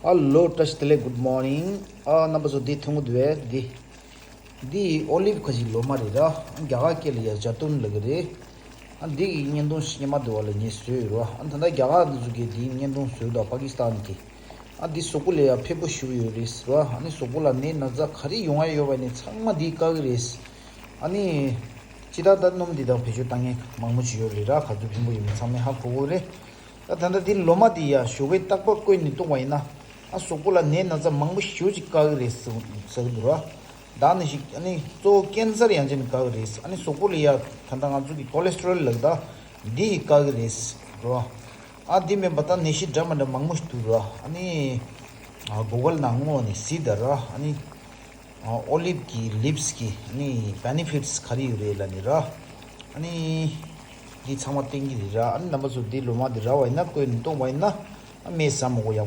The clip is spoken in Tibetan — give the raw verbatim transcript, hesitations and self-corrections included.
ཧ་ལོ། བཀྲ་ཤིས་བདེ་ལེགས། Good morning། ཨ་རྣམ་པ་ཚོ། འདི་མཐོང་གི་འདུག་གས། འདི་འདི་ཨོ་ལིབ་ཁ་ཅིག་ལོ་མ་རེད་ར། རྒྱ་གར་སྐད་ལ་ཡ་ཇ་ཏུན་ལབ་ཀྱི་རེད། ཨ་འདི་གི་བརྙན་ཐུང་སྔོན་མ་དེ་བ་ལ་ངས་བཟོས་ཡོད་ར། ཨ་ད་ལྟ་རྒྱ་གར་འདི་ཚོ་གིས་འདིའི་བརྙན་ཐུང་བཟོས་འདུག་པ་ཀི་སི་ཐན་གྱིས། ཨ་འདི་གཟུགས་པོ་ལ་ཡ་ཕན་པོ་ཞེ་པོ་ཡོད་རེད་ཟེར་བ། ཨ་ནི་གཟུགས་པོ་ལ་ནད་ན་ཚ་ག་རེ་ཡོང་ཡ་ཡོད་པ་ནི་ཚང་མ་འདིས་བཀག་གི་རེད། ཨ་ནི་ཅི་ད་ལྟ་སྣུམ་འདི་དང་བེད་སྤྱོད་བཏང་མཁན་མང་པོ་ཞིག་ཡོད་རེད་ར། ག་ཚོད་ཕན་པོ་ཡོད་མེད་ཚང་མས་ཧ་གོ་གི་རེད། ད་ད་ལྟ་འདི་ལོ་མ་འདི་ཡ་ཞོགས་ཀས་རྟག་པར་བསྐོལ་ནས་བཏུང་བ་ཡིན་ན། ཨ་གཟུགས་པོ་ལ་ནད་ན་ཚ་མང་པོ་ཞེ་པོ་ཅིག་བཀག་གི་རེད་ཟེར་ཟེར་གི་འདུག་ར། ད་ནི་ཞིག་ཨ་ནི་གཙོ་བོ་ཀེན་སར་ཡང་ཅིན་བཀག་གི་རེད། ཨ་ནི་གཟུགས་པོ་ལ་ཡ་ད་ལྟ་ང་ཚོ་གི་ཀོ་ལེ་སི་ཊོ་རོལ་ལབ་ད་འདི་ཡིས་བཀག་གི་རེད་ར། ཨ་འདི་མིན་པ་ད་ནད་གཞི་འདྲ་མི་འདྲ་མང་པོ་ཞིག་འདུག་ར། ཨ་ནི་ཨ་གུ་གལ་ནང་སྔོག་ནས་གཟིགས་དང་ར། ཨ་ནི་ཨ་ཨོ་ལིབ་ཀྱི་ལིབ་སི་གི་ཨ་ནི་བེ་ནེ་ཕིཊ་སི་ག་རེ་ཡོད་རེད་ལབ་ནི་ར། ཨ་ནི་འདི་ཚང་མ་བསྟན་གྱི་རེད་ར། ཨ་ནི་རྣམ་པ་ཚོ་འདི་ལོ་མ་འདི་རག་པ་ཡིན་ན་བསྐོལ་ནས་བཏུང་བ་ཡིན་ན། ཨ་སྨན་ཟ་མི་དགོས། ཡག་